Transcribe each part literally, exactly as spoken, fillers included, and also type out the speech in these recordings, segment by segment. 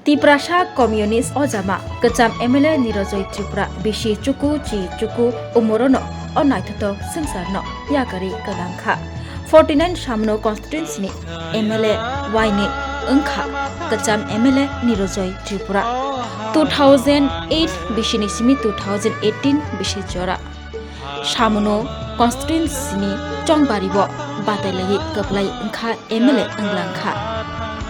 Tiprasa Communist ojama kwcham M L A Nirojoy Tripura bisi chuku chi chuku umorono o naithothok swngcharno yakarwi kwlangkha. Forty nine Samono constituency ni M L A waini wngkha kwcham M L A Nirojoy Tripura. Two thousand eight bisini simi two thousand eighteen bisi jora. Samono constituency ni chongbari bo batai laiwi kwplai wngkha M L A wnglang kha.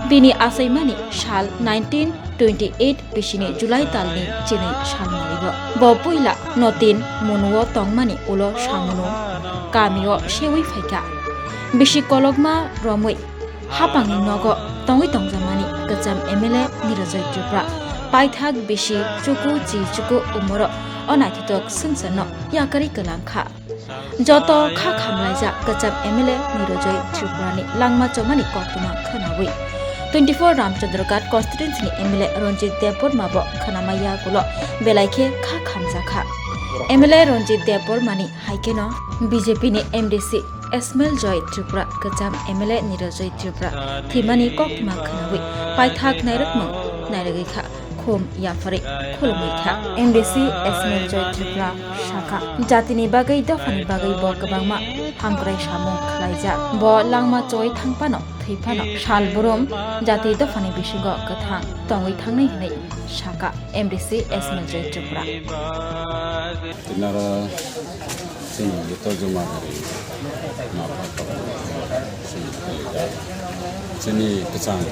Bini achaimani sal nineteen twenty eight bisini July talni chinwi salmani bo. Bo puila Notin Monuo tongmani ulo Samono kamio sewi phaikha. Bisi kolokma romwi hapangni nogo tongwi tongjakmani kwcham M L A Nirojoy Tripura paithak bisi chuku chi chuku umoro o naithothok swngcharno yakarwi kwlangkha. Joto kha khamlaijak kwcham M L A Nirojoy Tripurani langma chomani koktwma khwnawi twenty four Ramchandra Ghat constituency ni M L A Ranjit Debbarma bo khwnama yagulo belai khe kha khamjakha. M L A Ranjit Debbarmani hai kheno B J P ni M D C Ismail Joy Tripura kwcham M L A Nirojoy Tripura thwimani koktwma khwnawi paithak nairwkmung nairwgwi kha. Khum yapharwi khulumwi kha. M D C Ismail Joy Tripura sakha, jatini bagwi dophani bagwi bo kwbangma hamkrai samung khlaijak. Bo langma choi thang phano thwi phano sal burum jati dophani bisingo kwthang tongwi thangnai hwnwi sakha M D C Ismail Joy Tripura. Tinaro chini joto juma gari mapha tongwi chini kwchang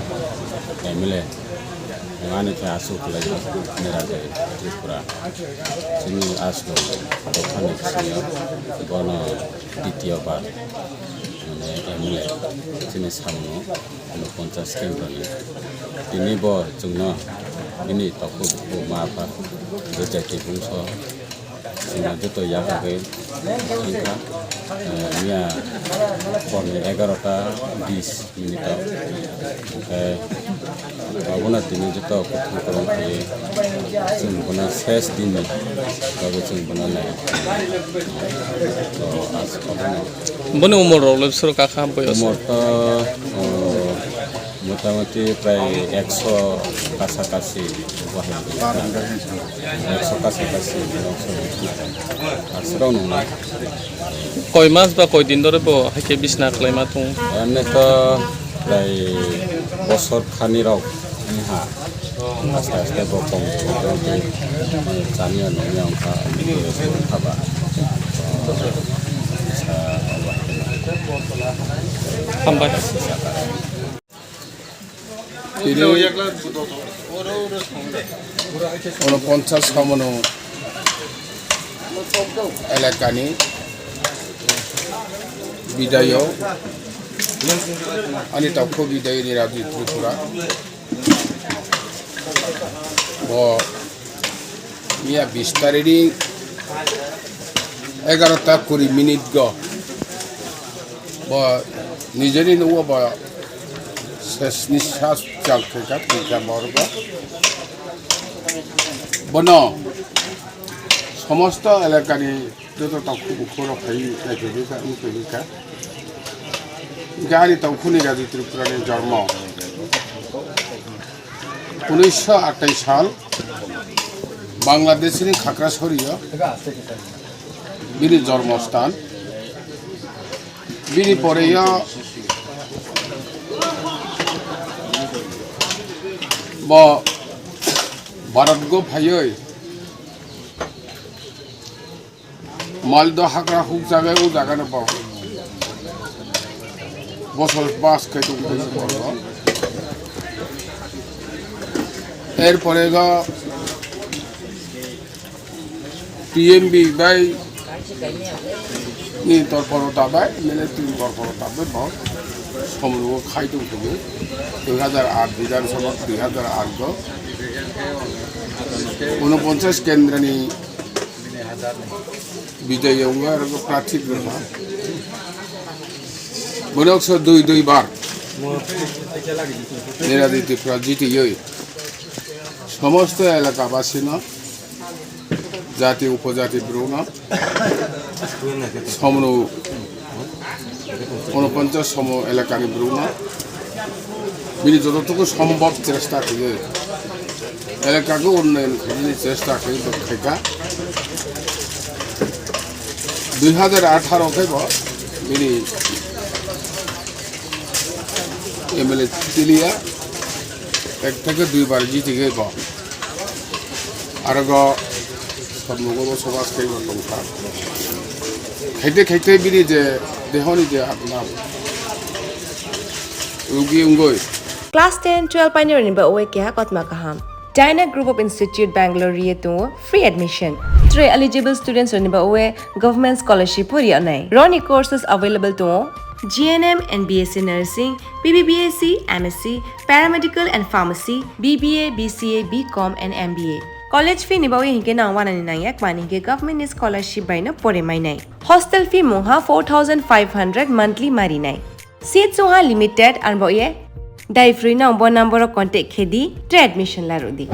M L A. Ani khe aswk khlai Nirojoy Tripura. Chini aswk dophani bisingo bono titiyo bar, mane M L A chini samno unoponchas kendroni. Tini bo chwngno bini tokhuk buma apha, jati bungso, chwngno joto yapharwi thangkha, eh, miya horni egarota bis minute o. Hwnkhe abono tini joto kwthang kwrwng khlaiwi chwng bono ses dinni bagwi chwng bono nai. To, as-, abono Boni umor rok le bwswk kakha boyos? Umor to, oh, motamoti prai ekso kasa kasi. Ekso kasa kasi, ekso. Aswk rok nung nai. Koi mas ba koi din dore bo hai khe bisna kwlaima tongo? Emni to prai bosor khani rok wngha. Aste aste bo kong tong tong tei chaniya nungya wngkha, wngkha ba. Hambai. Tini unoponchas Samono elakani bidayok ani tokho bidayok Nirojoy Tripura. Bo miya bis tarikni egarota kuri minute go bo nijeni nugo bo ses nishas chal khe kha, twi kha borok. Bono somosto elakani joto tokhu bukhurok phaiwi naithodigwi kha, wngthodigwi kha. Hwnkhe ani tokhuni Raji Tripurani jormo. Unisho atai sal Bangladeshni Khakrasorio bini jormostan. Bini poreyo bo Bharatgo phaiwi Maldo hagra huk jaga, o jaga no bo bosor bas khai tong phai se borok. Er pore go T M B bai ni torporo dabai, M L A ni torporo dabai bo somlugo khai tong phai dui hajar aat Bidhan Sabha dui hajar aat go unoponchas kendra ni Bijoy wngwi aro prarthi wngkha. Borok so dui dui bar Niradi Tripura jitiwi somosto elaka basino, jati upojati borokno, somno, unoponchas somo elakani borokno bini jototoku sombhob chesta khlaiwi Elaka ko unnayon khainani chesta khe bo khaikha. Dui hajar atharo khe bo bini M L A tiliya ek theke dui bar jiti khe bo. Aro go samung bo somas khe bo tongkha. Khaite khaite bini je dehoni je atma rugi ungoi. Class ten, twelve painirokni ba oe keha kotma kaham. Dyna Group of Institute Bangalore ri tongo free admission. Tre eligible students rokni ba oe government scholarship pori anai. Roni courses available tongo G N M and B S C nursing, B B B S C, M S C, paramedical and pharmacy, B B A, B C A, B Com and M B A. College fee ni ba oe hinke nang wanani nangya kmani hinke government ni scholarship bai no pore mainai. Hostel fee mungha four thousand five hundred monthly marinai. Seat sungha limited, arbo ye dai free no bo number o contact khe di, tre admission la rw di.